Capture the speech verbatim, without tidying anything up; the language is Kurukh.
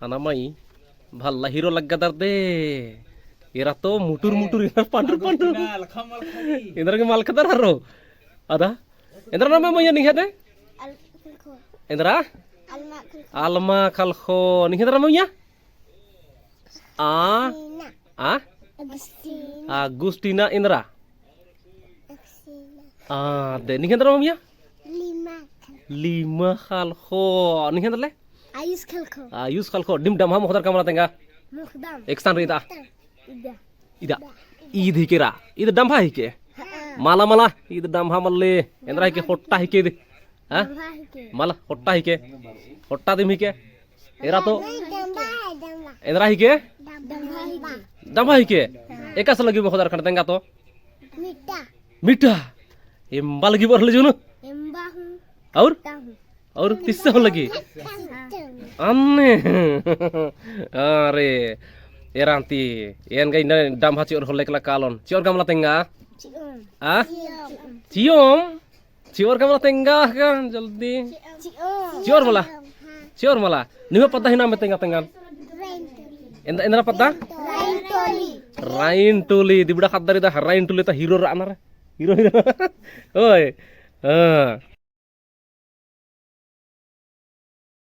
अना मई भल्ला हीरो लग्गदर दे। एरा तो मुटुर मुटुर, एरा पंडुर पंडुर। एन्दरा गे मलखदर हरो। अदा एन्दरा नामे मइया निंग्है दे? एन्दरा? अलमा खलखो। निंग्है एन्दरा मइया? आ? आ? अगुस्टीना। एन्दरा? आ दे। निंग्है एन्दरा मइया? लीमा खलखो। निंग्है एन्दरा ले? आयुष खलखो। आयुष खलखो। नीम डम्भा मोख़दर का मला तेंगा? मोख़दम। एकसन रई ता। इदा। इद हिके रा। इद डम्भा हिके। मला मला। इद डम्भा मल्ले। एन्दरा हिके? होट्टा हिके इद। हाँ? मला होट्टा हिके। होट्टा दिम हिके। एरा तो एन्दरा हिके? डम्भा हिके। एकासे लगी मोख़दर ख़ने तेंगा तो? मीठा। मीठा। एम्बा लगी बरले जुनू। और? और तिस्से हूँ लगी। अन्ने। अरे। एरा अन्ती। एन गई न डम्भा चिओर होले कला कालोन। चिओर का मला तेंगा? आ? चिओम। चिओर का मला तेंगा का जल्दी। चिओर मला। चिओर मला। निम्है पद्दा ही नाम तेंगा तेंगा। एन्दरा पद्दा? राइन टोली। दिबड़ा ख़द्दर इदा राइन टोली ता हीरो रअनर। हीरो हीरो। ओए। हाँ।